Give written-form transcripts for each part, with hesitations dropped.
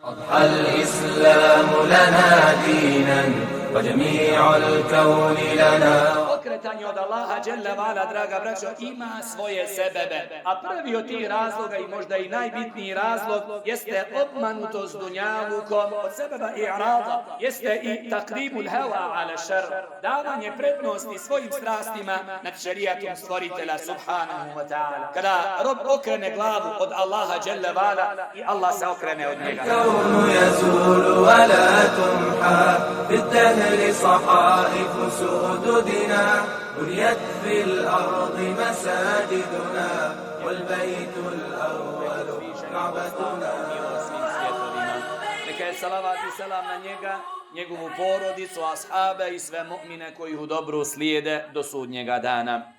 أضحى الإسلام لنا دينا وجميع الكون لنا. Okretanje od Allaha dželle vala, draga braćo, ima svoje sebebe. A prvi od tih razloga i možda i najbitniji razlog jeste obmanutost dunjalukom od sebeba i'rada, jeste i takdimul hawa ala šar, davanje prednosti svojim strastima nad šerijatom stvoritelja subhanahu wa ta'ala. Kada rob okrene glavu od Allaha dželle vala i Allah se okrene od njega. الكون يزول ولا تمحى بالدهر صحائف سؤددنا بنيت في الأرض مساجدنا والبيت الأول كعبتنا. Neka je salavat i selam na njega, njegovu porodicu, ashabe i sve mu'mine koji u dobru slijede do sudnjega dana.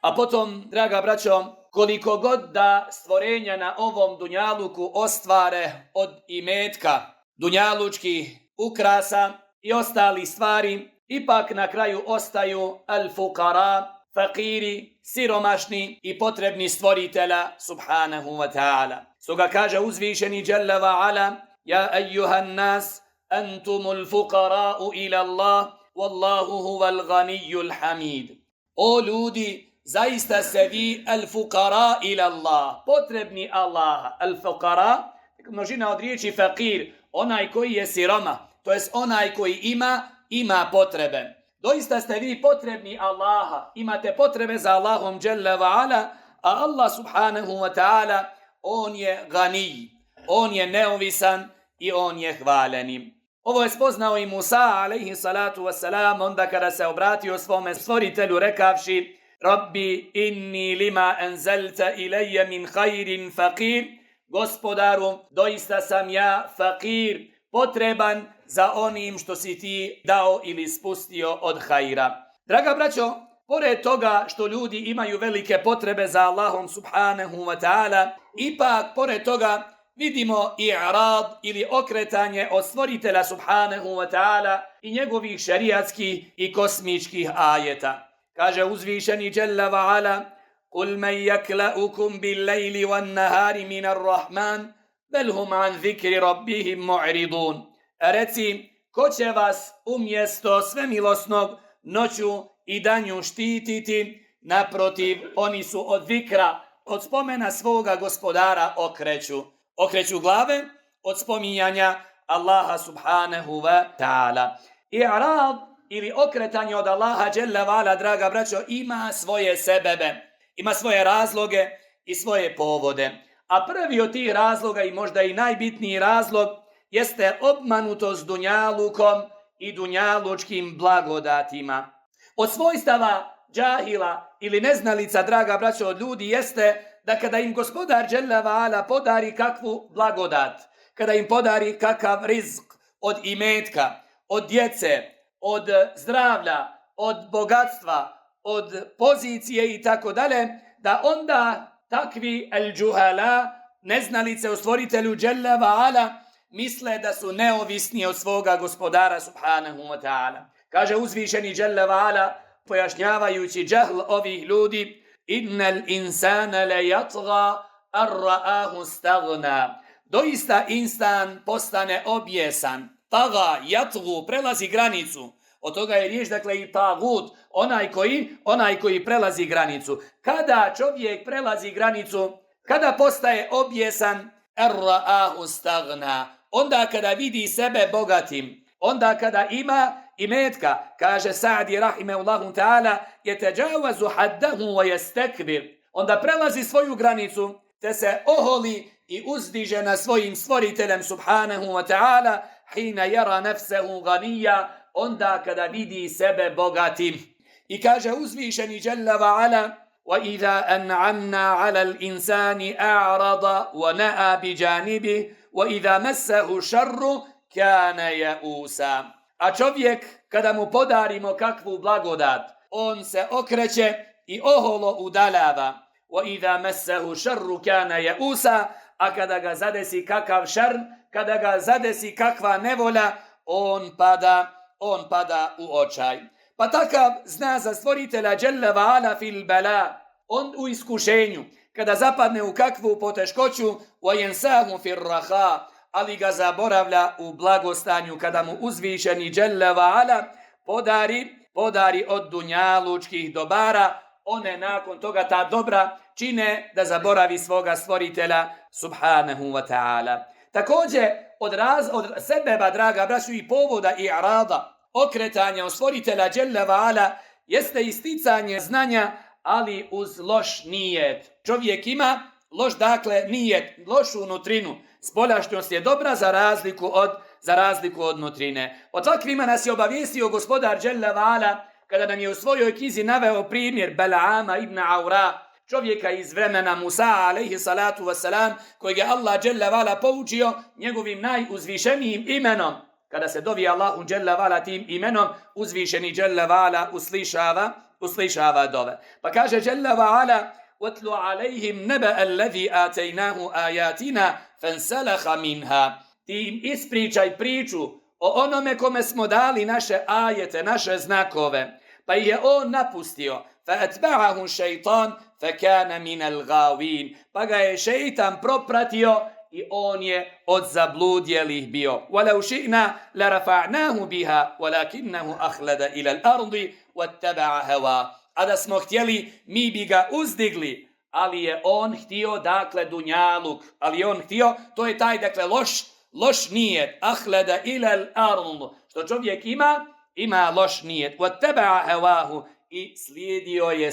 A potom, draga braćo, koliko god da stvorenja na ovom dunjaluku ostvare od imetka, dunjalučkih ukrasa i ostalih stvari, ipak na kraju ostaju al-fuqara, fakiri, siromašni i potrebni stvoritelja subhanahu wa ta'ala. Stoga kaže uzvišeni Jalla wa ala: Ja ejuhan nas, antumul fuqara'u ila Allah, wallahu huval ghaniyul hamid. O ljudi, zaista se vi al-fuqara ila Allah, potrebni Allaha. Al-fuqara, množina od riječi fakir, onaj koji je siroma, to jest onaj koji ima potrebe. Doista ste vi potrebni Allaha, imate potrebe za Allahom dželle wa ala, a Allah subhanahu wa ta'ala, on je ganij, on je neovisan i on je hvaleni. Ovo je spoznao i Musa alejhi salatu wassalam onda kada se obratio svome stvoritelju rekavši: Rabbi inni lima anzalta ilayya min khairin faqir. Gospodaru, doista sam ja fakir, potreban za onim što si ti dao ili spustio od hajra. Draga braćo, pored toga što ljudi imaju velike potrebe za Allahom subhanahu wa ta'ala, ipak pored toga vidimo i'rad ili okretanje od stvoritelja subhanahu wa ta'ala i njegovih šerijatskih i kosmičkih ajeta. Kaže uzvišeni Jalla wa ala: Qul man yakla'ukum bil lejli wan nahari minar rahman, bel hum an zikri rabbihim mu'ridun. Reci, ko će vas umjesto svemilosnog noću i danju štititi? Naprotiv, oni su od zikra, od spomena svoga gospodara okreću glave od spominjanja Allaha subhanahu wa ta'ala. I'rad ili okretanje od Allaha dželle vala, draga braćo, ima svoje sebebe, ima svoje razloge i svoje povode. A prvi od tih razloga i možda i najbitniji razlog jeste obmanutost dunjalukom i dunjalučkim blagodatima. Od svojstava džahila ili neznalica, draga braćo, od ljudi jeste da kada im gospodar dželle vala podari kakvu blagodat, kada im podari kakav rizq od imetka, od djece, od zdravlja, od bogatstva, od pozicije i tako dalje, da onda takvi al-džuhala, neznalice u stvoritelju dželle vala, misle da su neovisni od svoga gospodara subhanahu wa ta'ala. Kaže uzvišeni dželle vala, pojašnjavajući džahl ovih ljudi: Innal insana la yatgha ar ra'ahu stagna. Doista insan postane objesan. Taga, yatgu, prelazi granicu. Od toga je riječ, dakle, i tagut, onaj koji prelazi granicu. Kada čovjek prelazi granicu, kada postaje objesan, ar ra'ahu stagna, onda kada vidi sebe bogatim, onda kada ima imetka, kaže Sa'di rahimehullahu ta'ala, yatajawazu haddahu wa yastakbir, onda prelazi svoju granicu te se oholi i uzdiže na svojim stvoriteljem subhanahu wa ta'ala, hina yara nafsahu ganija, onda kada vidi sebe bogatim. I kaže uzvišeni Jalla wa ala: وَإِذَا أَنْعَمْنَا عَلَى الْإِنسَانِ أَعْرَضَ وَنَأَى بِجَانِبِهِ وَإِذَا مَسَّهُ شَرُّ كَانَ يَئُوسًا. A čovjek, kada mu podarimo kakvu blagodat, on se okreće i oholo udaljava. وَإِذَا مَسَّهُ شَرُّ كَانَ يَئُوسًا. A kada ga zadesi kakav šar, kada ga zadesi kakva nevolja, on pada u očaj. Pa takav zna za stvoritelja Jalla wa ala fil bala, on u iskušenju, kada zapadne u kakvu poteškoću, wa yansahu fir raha, ali ga zaboravlja u blagostanju kada mu uzvišeni Dželle ve Ala podari od dunjalučkih dobara, one nakon toga ta dobra čine da zaboravi svoga stvoritelja subhanahu wa ta'ala. Također od sebeba, draga braćo, i povoda i arada, okretanja od stvoritelja Dželle ve Ala jeste isticanje znanja, ali uz loš nijet. Čovjek ima loš, dakle, nijet, lošu nutrinu. Spoljašnjost je dobra za razliku od nutrine. O takvima nas je obavijestio gospodar Dželle ve Ala kada nam je u svojoj knjizi naveo primjer Bal'ama ibn Aura, čovjeka iz vremena Musa alejhi salatu vesselam, kojeg je Allah Dželle ve Ala poučio njegovim najuzvišenijim imenom. Kada se dovi Allahu Dželle ve Ala tim imenom, uzvišeni Dželle ve Ala uslišava dove. Pa kaže Dželle ve Ala: وَاتْلُ عَلَيْهِمْ نَبَأَ الَّذِي آتَيْنَاهُ آيَاتِنَا فَانْسَلَخَ مِنْهَا. Ti im ispričaj priču o onome kome smo dali naše ajete, naše znakove, pa ih je on napustio. فَأَتْبَعَهُ شَيْطَانٌ فَكَانَ مِنَ الْغَاوِينَ. Pa ga je šejtan propratio i on je od zabludjelih bio. وَلَوْ شِئْنَا لَرَفَعْنَاهُ بِهَا وَلَكِنَّهُ أَخْلَدَ إِلَى الْأَرْضِ وَاتَّبَعَ هَوَاهُ. A da smo htjeli, mi bi ga uzdigli, ali je on htio, dakle, dunjaluk, ali je on htio, to je taj, dakle, loš nijet, ahleda ilal ardu, što čovjek ima loš nijet, wattaba'a hawahu, i slijedio je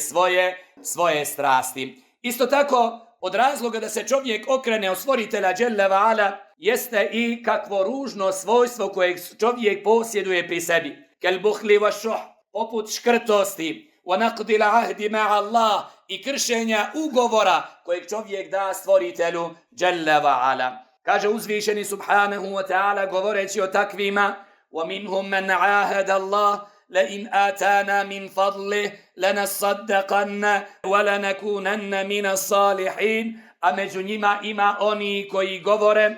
svoje strasti. Isto tako, od razloga da se čovjek okrene od stvoritelja Dželle ve Ala jeste i kakvo ružno svojstvo kojeg čovjek posjeduje pri sebi. Kel buhli wa šuh, poput škrtosti, وَنَقْدِ الْعَهْدِ مَعَ اللَّهِ, i kršenja ugovora kojeg čovjek da stvoritelju Dželle ve Ala. Kaže uzvišeni subhanahu wa ta'ala govoreći o takvima: وَمِنْهُمْ مَنْ عَاهَدَ اللَّهِ لَإِنْ آتَانَا مِنْ فَضْلِهِ لَنَصَّدَّقَنَّ وَلَنَكُونَنَّ مِنَ الصَّالِحِينَ. A među njima ima oni koji govore,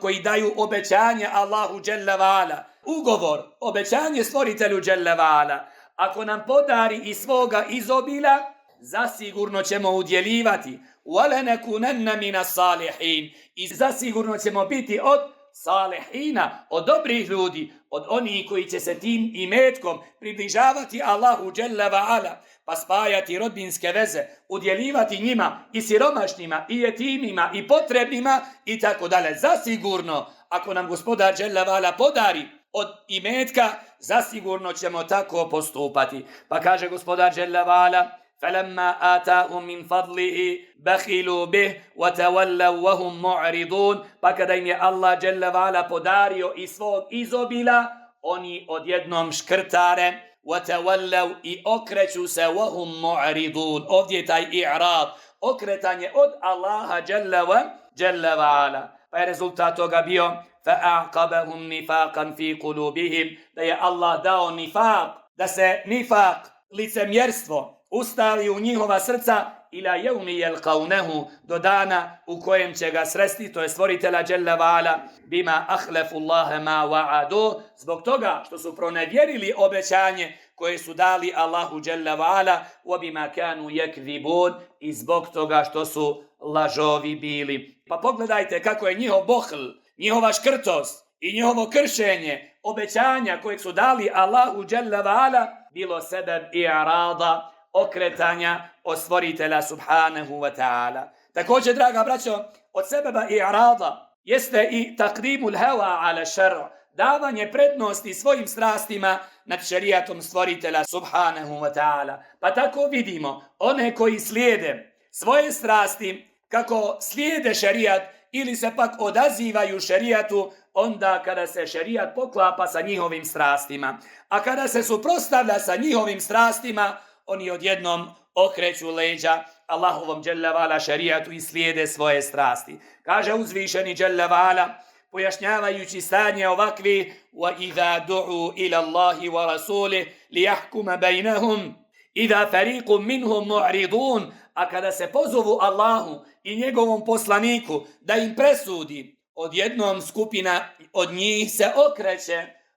koji daju obećanje Allahu Dželle ve Ala, ugovor, obećanje stvoritelju Dželle ve Ala: ako nam podari iz svoga izobila, zasigurno ćemo udjeljivati. وَلَنَكُونَنَّ مِنَ الصَّالِحِينَ. I zasigurno ćemo biti od salihina, od dobrih ljudi, od onih koji će se tim imetkom približavati Allahu Dželle ve Ala, pa spajati rodbinske veze, udjeljivati njima i siromašnima, i jetimima, i potrebnima, i tako dalje. Zasigurno, ako nam gospodar Dželle ve Ala podari od imetka, zasigurno ćemo tako postupati. Pa kaže gospodar Dželle ve Ala: فَلَمَّا آتَاهُمْ مِنْ فَضْلِهِ بَخِلُوا بِهِ وَتَوَلَّوْا وَهُمْ مُعْرِضُونَ. Pa kada im je Allah Dželle ve Ala podario iz svog izobila, oni odjednom škrtare, وَتَوَلَّوْا, i okreću se, وَهُمْ مُعْرِضُونَ. Ovdje je taj i'rad, okretanje od Allaha Dželle ve Ala. Pa je rezultat toga bio فَأَعْقَبَهُمْ نِفَاقًا فِي قُلُوبِهِمْ, da je Allah dao nifaq, da se nifaq, licemjerstvo, ustali u njihova srca ila jevmi jelqavnehu, do dana u kojem će ga sresti, to je stvoritelja Dželle ve Ala, bima ahlefu Allahe ma wa'adu, zbog toga što su pronevjerili obećanje koje su dali Allahu Dželle ve Ala, wa bima kanu yakzibun, i zbog toga što su lažovi bili. Pa pogledajte kako je njihov bohl, njihova škrtost i njihovo kršenje obećanja kojeg su dali Allahu Dželle ve Ala bilo sebeb i'rada, okretanja od stvoritelja subhanahu wa ta'ala. Također, draga braćo, od sebeba i'rada jeste i takdimul hawa ala šar', davanje prednosti svojim strastima nad šerijatom stvoritelja subhanahu wa ta'ala. Pa tako vidimo one koji slijede svoje strasti, kako slijede šerijat ili se pak odazivaju šerijatu onda kada se šerijat poklapa sa njihovim strastima. A kada se suprotstavlja sa njihovim strastima, oni odjednom okreću leđa Allahovom Dželle ve Ala šerijatu i slijede svoje strasti. Kaže uzvišeni Dželle ve Ala, pojašnjavajući stanje ovakvi: وَإِذَا دُعُوا إِلَى اللَّهِ وَرَسُولِهِ لِيَحْكُمَ بَيْنَهُمْ إِذَا فَرِيقٌ مِّنْهُمْ مُعْرِضُونَ. A kada se pozovu Allahu i njegovom poslaniku da im presudi, odjednom skupina od njih se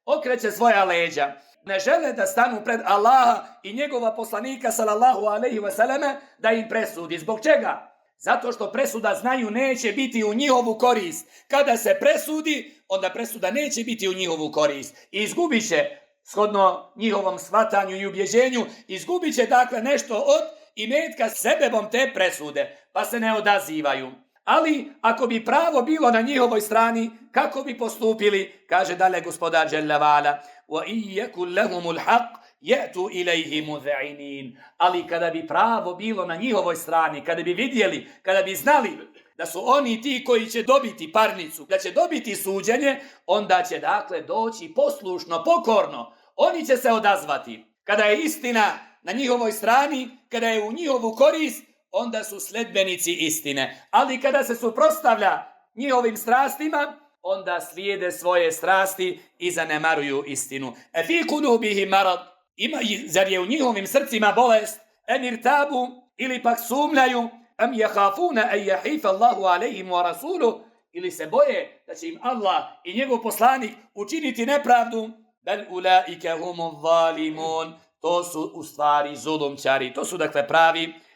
okreće svoja leđa. Ne žele da stanu pred Allaha i njegova poslanika sallallahu alejhi ve selleme da im presudi. Zbog čega? Zato što presuda, znaju, neće biti u njihovu korist. Kada se presudi, onda presuda neće biti u njihovu korist. I izgubit će, shodno njihovom shvatanju i ubjeđenju, izgubit će dakle nešto od imetka sebebom te presude, pa se ne odazivaju. Ali ako bi pravo bilo na njihovoj strani, kako bi postupili? Kaže dalje gospodar Jalla Vala: وَإِنْ يَكُنْ لَهُمُ الْحَقِّ يَأْتُوا إِلَيْهِ مُذْعِنِينَ. Ali kada bi pravo bilo na njihovoj strani, kada bi vidjeli, kada bi znali da su oni ti koji će dobiti parnicu, da će dobiti suđenje, onda će dakle doći poslušno, pokorno. Oni će se odazvati. Kada je istina na njihovoj strani, kada je u njihovu korist, onda su sledbenici istine. Ali kada se suprotstavlja njihovim strastima, onda slijede svoje strasti i zanemaruju istinu. Fi kulubihim marad, zar je u njihovim srcima bolest? En irtabu, ili pak sumljaju? Am yakhafuna an yahifa Allahu alejhim wa rasuluhu, ili se boje da će im Allah i njegov poslanik učiniti nepravdu? Bel ulaika humuz zalimun. To su u stvari zulumčari. To su dakle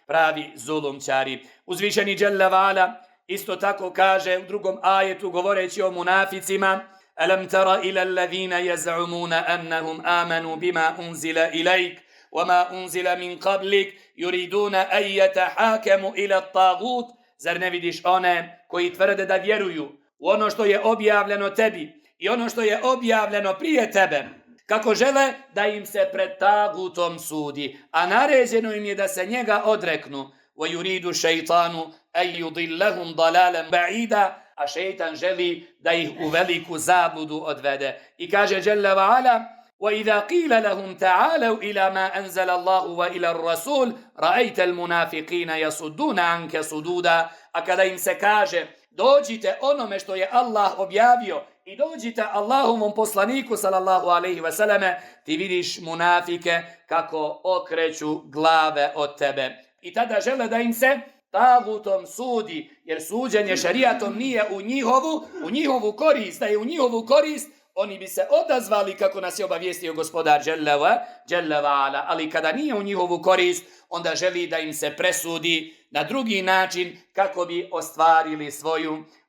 pravi zulumčari. Uzvišeni Jalla Vala isto tako kaže u drugom ajetu govoreći o munaficima: Alam tara ila alladhina yaz'umuna annahum amanu bima unzila ilayk wama unzila min qablik yuriduna an yatahakamu ila at-taghut. Zar ne vidiš one koji tvrde da vjeruju u ono što je objavljeno tebi i ono što je objavljeno prije tebe, kako žele da im se pred tagutom sudi, a naređeno im je da se njega odreknu. وَيُرِيدُ شَيْطَانُ أَنْ يُضِلَّهُمْ ضَلَالًا بَعِيدًا. A šejtan želi da ih u veliku zabludu odvede. I kaže Jalla wa'ala: وَإِذَا قِيلَ لَهُمْ تَعَالَوْا إِلَى مَا أَنزَلَ اللَّهُ وَإِلَى الرَّسُولِ رَأَيْتَ الْمُنَافِقِينَ يَصُدُّونَ عَنْكَ صُدُودًا. A kada im se kaže dođite onome što je Allah objavio i dođite Allahovom poslaniku sallallahu alejhi ve selleme, ti vidiš munafike kako okreću glave od tebe. I tada žele da im se tagutom sudi, jer suđenje šerijatom nije u njihovu korist. Da je u njihovu korist, oni bi se odazvali kako nas je obavijestio gospodar Jalla Vala. Ali kada nije u njihovu korist, onda želi da im se presudi na drugi način kako bi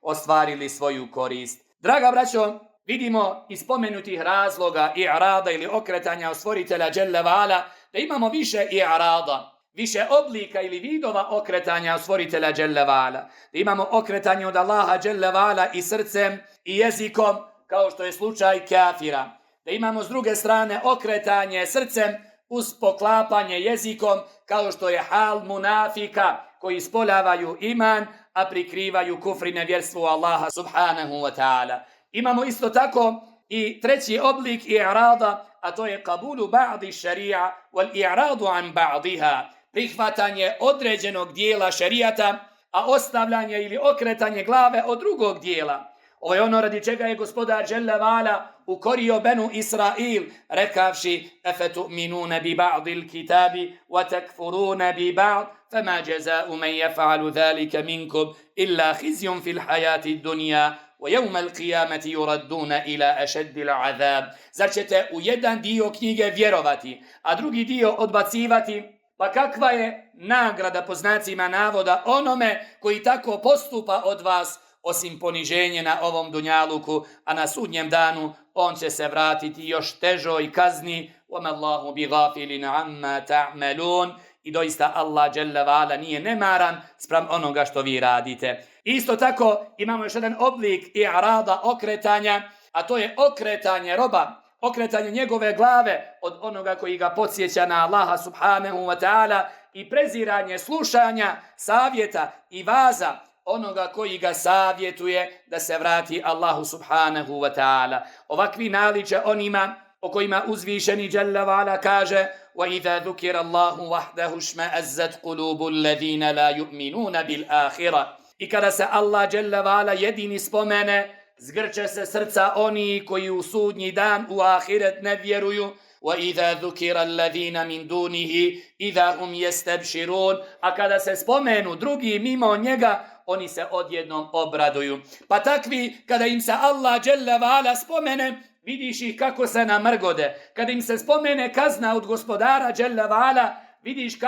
ostvarili svoju korist. Draga braćo, vidimo iz spomenutih razloga i'rada ili okretanja od stvoritelja Jalla Vala da imamo više i'rada, više oblika ili vidova okretanja od stvoritelja Jalla Vala. Da imamo okretanje od Allaha Jalla Vala i srcem i jezikom, kao što je slučaj kafira. Da imamo s druge strane okretanje srcem uz poklapanje jezikom, kao što je hal munafika koji ispoljavaju iman, a prikrivaju kufr i nevjerstvo Allaha subhanahu wa ta'ala. Imamo isto tako i treći oblik i'rada, a to je qabulu ba'di šarija wal i'radu an ba'diha. Prihvatanje određenog dijela šerijata, a ostavljanje ili okretanje glave od drugog dijela. Ovo je ono radi čega je gospodar Jalla Vala ukorio Benu Israil, rekavši: Afatu'minuna bi ba'dil kitabi wa takfuruna bi ba'd, fama jaza'u man yaf'alu dhalika minkum illa khizyun fil hayati dunya wa yawma al-qiyamati yuradduna ila ashaddil azab. Zar ćete u jedan dio knjige vjerovati, a drugi dio odbacivati? Pa kakva je nagrada po znacima navoda onome koji tako postupa od vas, osim poniženje na ovom dunjaluku, a na sudnjem danu on će se vratiti još težoj kazni. وَمَا اللَّهُ بِغَافِلٍ عَمَّا تَعْمَلُونَ. I doista Allah Jalla Vala nije nemaran spram onoga što vi radite. Isto tako imamo još jedan oblik i'rada, okretanja, a to je okretanje roba, okretanje njegove glave od onoga koji ga podsjeća na Allaha subhanahu wa ta'ala i preziranje slušanja, savjeta i vaza onoga koji ga savjetuje da se vrati Allahu subhanahu wa ta'ala. Ovakvi naliče onima o kojima uzvišeni Jalla Vala kaže: وَإِذَا ذُكِرَ اللَّهُ وَحْدَهُ اشْمَأَزَّتْ قُلُوبُ الَّذِينَ لَا يُؤْمِنُونَ بِالْآخِرَةِ. I kada se Allah Jalla Vala jedini spomene, zgrče se srca oni koji u sudnji dan u ahiret ne vjeruju. وَإِذَا ذُكِرَ الَّذِينَ مِنْ دُونِهِ إِذَا هُمْ يَسْتَبْشِرُونَ. A kada se spomenu drugi mimo njega, oni se odjednom obraduju. Pa takvi, kada im se Allah Jalla Vala spomene, vidiš ih kako se namrgode. Kada im se spomene kazna od gospodara Jalla Vala, vidiš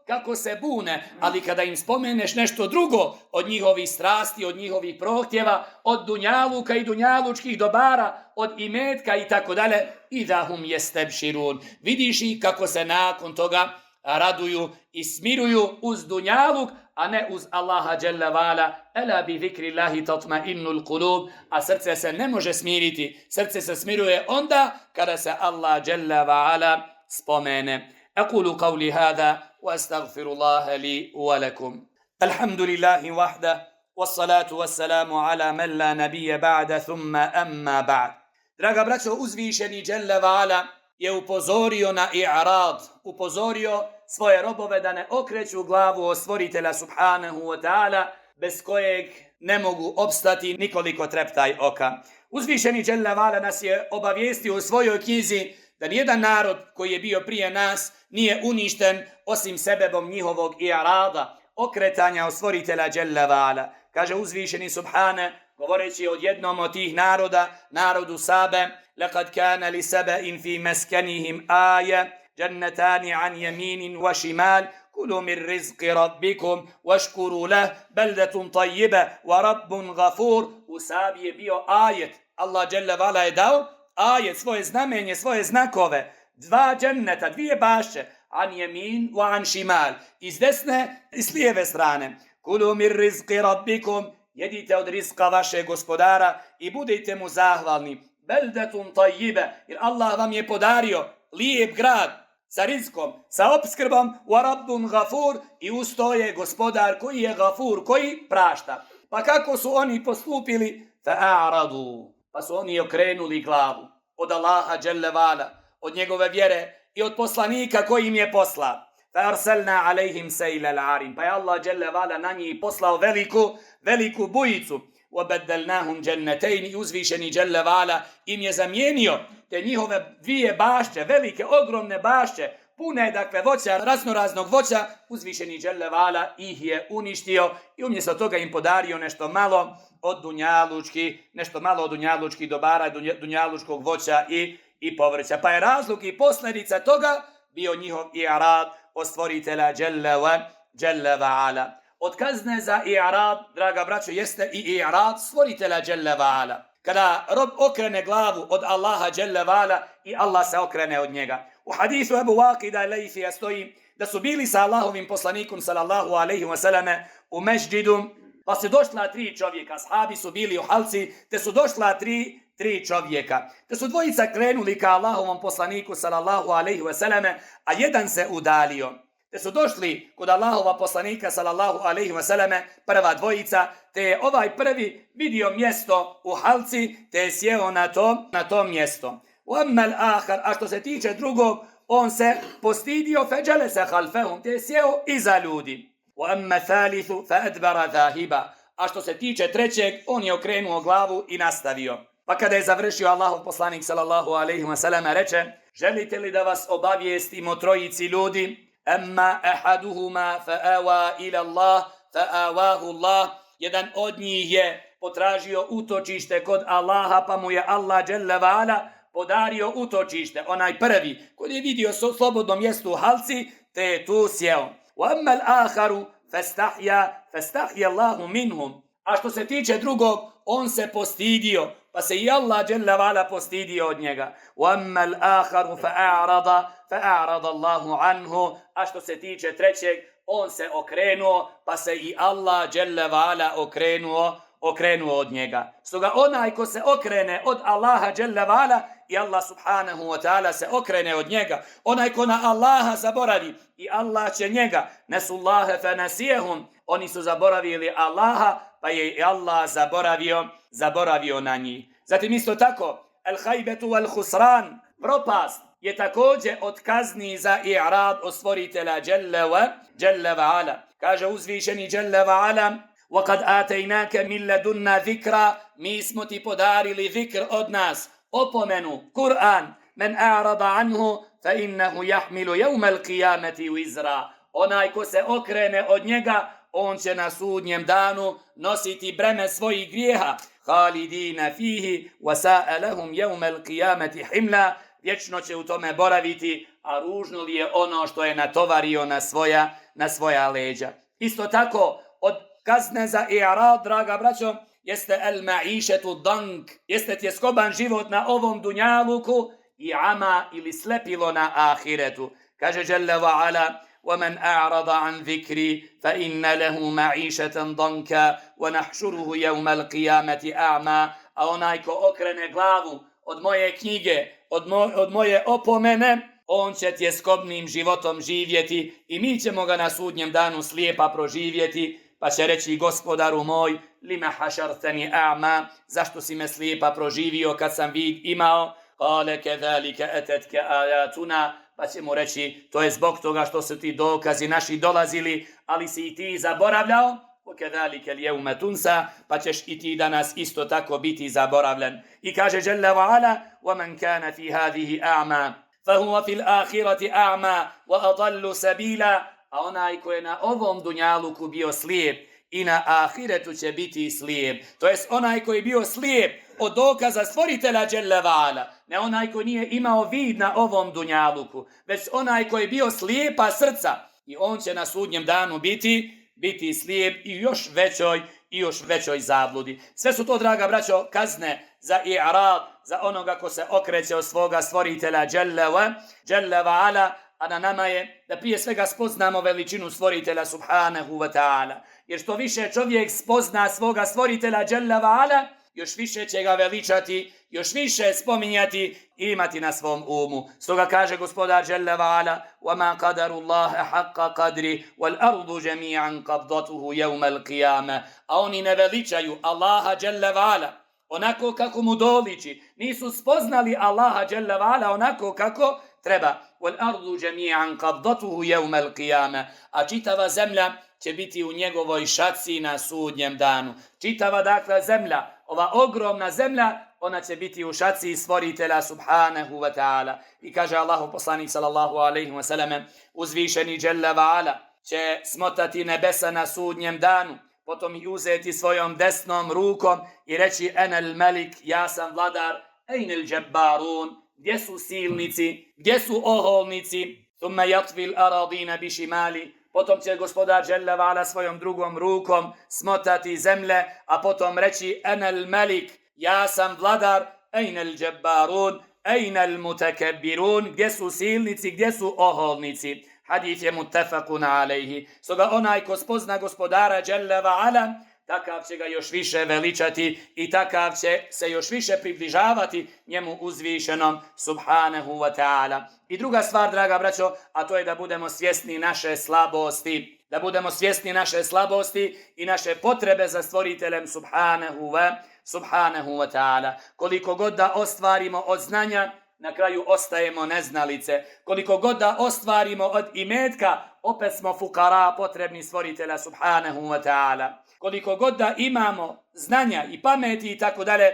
kako se bune, ali kada im spomeneš nešto drugo od njihovih strasti, od njihovih prohtjeva, od dunjaluka i dunjalučkih dobara, od imetka i tako dalje, idahum jestebširun. Vidiš ih kako se nakon toga raduju i smiruju uz dunjaluk, a ne uz Allaha dželle vala. Ela bi zikri Allahi tatma'innul qulub. A srce se ne može smiriti. Srce se smiruje onda kada se Allah dželle vala spomene. Aqulu qawli hada wa astaghfirullaha li wa lakum. Alhamdulillahi wahda wassalatu wassalamu ala man la nabiyya ba'da thumma amma ba'd. Draga braćo, uzvišeni dželle vala je upozorio na i'rad, upozorio svoje robove da ne okreću glavu od stvoritelja subhanahu wa ta'ala, bez kojeg ne mogu opstati nikoliko treptaj oka. Uzvišeni dželle vala nas je obavijestio u svojoj knjizi da nijedan narod koji je bio prije nas nije uništen osim sebebom njihovog i'rada, okretanja od stvoritelja dželle vala. Kaže uzvišeni subhane, govoreći o jednom od tih naroda, narodu Sabe, لَقَدْ كَانَ لِسَبَئٍ فِي مَسْكَنِهِمْ آيَةٌ جَنَّتَانِ عَنْ يَمِينٍ وَشِمَالٍ كُلُوا مِنْ رِزْقِ رَبِّكُمْ وَاشْكُرُوا لَهُ بَلْدَةٌ طَيِّبَةٌ وَرَبٌّ غَفُورٌ. U Sabi je bio ajet. Allah dželle vala je dao ajet, svoje znamenje, svoje znakove. Dva dženneta, dvije bašće, an jemin wa an šimal, iz desne i s lijeve strane. Kulu mir rizqi rabbikum, jedite od rizka vašeg gospodara i budite mu zahvalni. Beldatun tajjibe, jer Allah vam je podario lijep grad sa rizkom, sa opskrbom, wa rabbun gafur, i usto je gospodar koji je gafur, koji prašta. Pa kako su oni postupili? Fa'aradu, pa su oni okrenuli glavu od Allaha dželle vala, od njegove vjere i od poslanika koji im je poslao. فَأَرْسَلْنَا عَلَيْهِمْ سَيْلَ الْعَارِمِ, pa je Allah dželle vala na njih poslao veliku bujicu. وَبَدَّلْنَاهُمْ جَنَّتَيْنِ, i uzvišeni dželle vala im je zamijenio te njihove dvije bašće, velike, ogromne bašće, pune dakle voća, raznoraznog voća, uzvišeni dželle vala ih je uništio i umjesto toga im podario nešto malo od dunjalučkih dobara, dunjalučkog voća i povrća. Pa je razlog i posljedica toga bio njihov i'rad od stvoritelja dželle vala. Od kazne za i'rad, draga braćo, jeste i i'rad stvoritelja dželle vala. Kada rob okrene glavu od Allaha dželle vala i Allah se okrene od njega. U hadisu Ebu Waqida Lejfija stoji da su bili sa Allahovim poslanikom sallallahu alaihi wa sallame u mežđidu, pa su došla tri čovjeka, ashabi su bili u halci, te su došla tri čovjeka. Te su dvojica krenuli ka Allahovom poslaniku sallallahu alaihi wa sallame, a jedan se udalio. Te su došli kod Allahova poslanika sallallahu alaihi wa sallame, prva dvojica, te je ovaj prvi vidio mjesto u halci, te je sjeo na to mjesto. A što se tiče drugog, on se postidio, feđalese halfehum, te je sjeo iza ljudi. A što se tiče trećeg, on je okrenuo glavu i nastavio. Pa kada je završio, Allahov poslanik sallallahu alaihi wa sallam reče: želite li da vas obavijestim o trojici ljudi? Amma ahaduhuma fa'awa ila Allah fa'awahu Allah. Jedan od njih je potražio utočište kod Allaha, pa mu je Allah dželle vala podario utočište. Onaj prvi koji je vidio slobodno mjesto u halci, te je tu sjeo. Wa amma al-akharu fastahya Allahu minhum. A što se tiče drugog, on se postidio, pa se i Allah dželle vala postidio od njega. Wa amma al-akharu fa'arada Allahu anhu. A što se tiče trećeg, on se okrenuo, pa se i Allah dželle vala okrenuo od njega. Stoga onaj ko se okrene od Allaha dželle vala i Allah subhanahu wa ta'ala se okrene od njega, onaj ko na Allaha zaboravi i Allah će njega, nesullahe fe nasijehum, oni su zaboravili Allaha, pa je i Allah zaboravio na njih. Zatim isto tako, al-hajbetu wal-husran, propast, je također od kazni za i'rad od stvoritelja dželle wa ala. Kaže uzvišeni dželle wa ala: وَقَدْ آتَيْنَاكَ مِنْ لَدُنَّا ذِكْرًا, mi smo ti podarili zikr od nas, opomenu, Kur'an. Men a'rada anhu fa innahu yahmilu yawm al-qiyamati wizra. Onaj ko se okrene od njega, on će na sudnjem danu nositi breme svojih grijeha. Khalidina fihi wa sa'a lahum yawm al-qiyamati himla. vječno će u tome boraviti, a ružno li je ono što je natovario na svoja leđa. Isto tako, od kazne za i'rad, draga braćo, jeste el ma'išetu dank, jeste tjeskoban život na ovom dunjaluku i ama ili slepilo na ahiretu. Kaže Jalla wa ala, وَمَنْ أَعْرَضَ عَنْ ذِكْرِي فَإِنَّ لَهُ مَعِيشَةً ضَنْكًا وَنَحْشُرُهُ يَوْمَ الْقِيَامَةِ أَعْمَى. A onaj ko okrene glavu od moje knjige, od moje opomene, on će tjeskobnim životom živjeti i mi ćemo ga na sudnjem danu slijepa proživjeti, pa će reći: gospodaru moj, lima hašartani a'ma, zašto si me slijepa proživio kad sam vid imao? Kale kedalike etetke ajatuna, pa će mu reći: to je zbog toga što su ti dokazi naši dolazili, ali si i ti zaboravljao. Kedalike ljevme tunsa, pa ćeš i ti danas isto tako biti zaboravljen. I kaže Jalla wa ala, وَمَنْ كَانَ فِي هَذِهِ أَعْمَى فَهُوَ فِي الْآخِرَةِ أَعْمَى وَأَضَلُّ سَبِيلًا. A onaj ko je na ovom dunjaluku bio slijep, i na ahiretu će biti slijep. To jest onaj koji je bio slijep od dokaza stvoritelja Jalla wa ala. Ne onaj koji nije imao vid na ovom dunjaluku, već onaj koji je bio slijepa srca. I on će na sudnjem danu biti slijep i još većoj zabludi. Sve su to, draga braćo, kazne za i'rad, za onoga ko se okreće od svoga stvoritelja Jalla wa ala. A na nama je da prije svega spoznamo veličinu stvoritelja subhanahu wa ta'ala. Jer što više čovjek spozna svoga stvoritelja Jalla wa ala, još više će ga veličati, još više spominjati i imati na svom umu. Stoga kaže gospodar Jalla wa ala: وَمَا قَدَرُ اللَّهَ حَقَّ قَدْرِ وَالْأَرْضُ جَمِيعًا قَبْضَتُهُ يَوْمَ الْقِيَامَةِ. A oni ne veličaju Allaha Jalla wa ala onako kako mu doliči. Nisu spoznali Allaha Jalla wa ala onako kako treba. وَالْأَرْضُ جَمِيعًا قَبْضَتُهُ يَوْمَ الْقِيَامَةِ. A čitava zemlja će biti u njegovoj šaci na sudnjem danu. Čitava dakle zemlja, ova ogromna zemlja, ona će biti u šaci stvoritelja subhanahu wa ta'ala. I kaže Allahu poslanik sallallahu alaihi wa sallam, uzvišeni Jalla wa ala će smotati nebesa na sudnjem danu, potom ih uzeti svojom desnom rukom i reći: enel melik, ja sam vladar, ejnel džebbarun, gdje su silnici, gdje su oholnici? Thumma yatvil aradina bishimali, potom će gospodar Jalla wa ala svojom drugom rukom smotati zemlje, a potom reći: enel melik, ja sam vladar, ejnel džebbarun, ejnel mutekebbirun, gdje su silnici, gdje su oholnici? Hadith je muttafaqun alejhi. Stoga onaj ko spozna gospodara Jalla wa ala, takav će ga još više veličati i takav će se još više približavati njemu uzvišenom subhanahu wa ta'ala. I druga stvar, draga braćo, a to je da budemo svjesni naše slabosti. Da budemo svjesni naše slabosti i naše potrebe za stvoriteljem subhanahu wa ta'ala. Koliko god da ostvarimo od znanja, na kraju ostajemo neznalice. Koliko god da ostvarimo od imetka, opet smo fukara, potrebni stvoritelja subhanahu wa ta'ala. Koliko god da imamo znanja i pameti i tako dalje,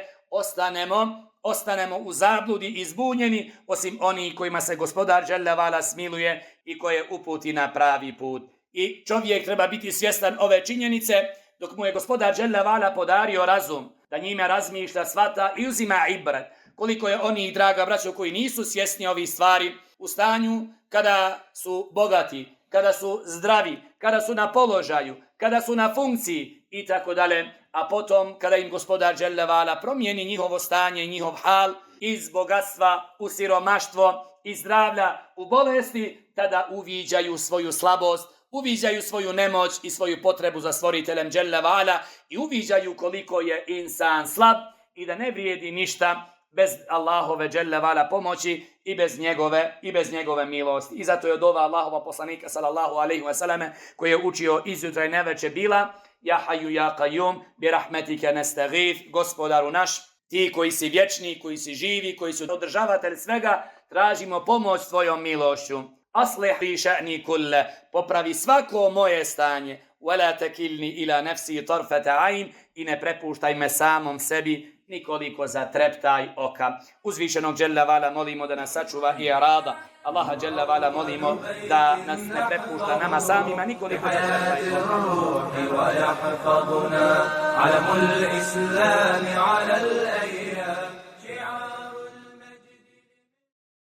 ostanemo u zabludi i zbunjeni, osim onih kojima se gospodar Jalla wa ala smiluje i koje uputi na pravi put. I čovjek treba biti svjestan ove činjenice, dok mu je gospodar Jalla wa ala podario razum, da njime razmišlja, shvata i uzima ibrat. Koliko je onih, draga braćo, koji nisu svjesni ovih stvari, u stanju kada su bogati, kada su zdravi, kada su na položaju, kada su na funkciji i tako dalje, a potom kada im gospodar Jalla wa ala promijeni njihovo stanje i njihov hal iz bogatstva u siromaštvo, iz zdravlja u bolesti, tada uviđaju svoju slabost, uviđaju svoju nemoć i svoju potrebu za stvoriteljem Jalla wa ala i uviđaju koliko je insan slab i da ne vrijedi ništa bez Allahove Jalla wa ala pomoći i bez njegove milosti. I zato je od ova Allahova poslanika sallallahu alejhi ve selleme koji je učio izjutra i neveče bila: ja hayyu ya qayyum bi rahmetike nestaghith, gospodaru naš, ti koji si vječni, koji si živi, koji si održavatelj svega, tražimo pomoć tvojom milošću. Aslih li sha'ni kulle, popravi svako moje stanje. Wala takilni ila nafsi tarfata ayn, i ne prepuštaj me samom sebi nikoliko za treptaj oka. Uzvišenog Jalla wa ala molimo da nas sačuva i arada. Allaha Jalla wa ala molimo da nas ne prepušta nama samima nikoliko za treptaj oka.